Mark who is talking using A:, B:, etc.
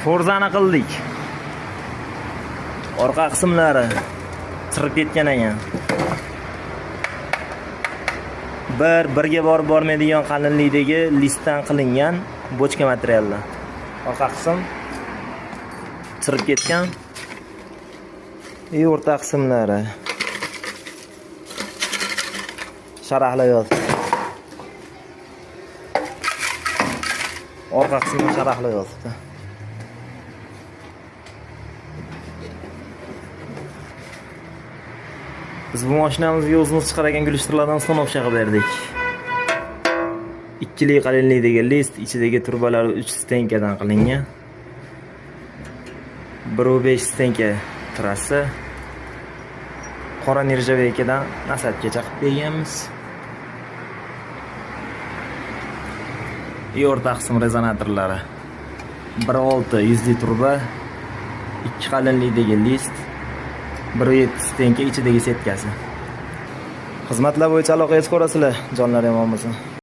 A: Forzani qildik. Orqa qismlari chirib ketgan ekan. Bir birga borib bormaydigan qalinlikdagi listdan qilingan bochka materiallar. Orqa qism chirib ketgan. И o'rta qismlari sharaqlab yotibdi. Orqa qismi sharaqlab yotibdi. Biz bu mashinamizga o'zimiz chiqargan gulishtirlardan установка qilib berdik. Ikkili qalinlikdagi list, ichidagi trubalar 3 stenkadan qilingan. 1.5 stenka trassa. Qora nержавейкаdan насадkacha qilib berganmiz. И o'rta qism rezonatorlari. 1.6 yuzli truba, 2 qalinlikdagi list, 1.7 stenka ichidagi setkasi. Xizmatlar bo'yicha aloqaga chiqaverasizlar, jonlar yomon bo'lsin.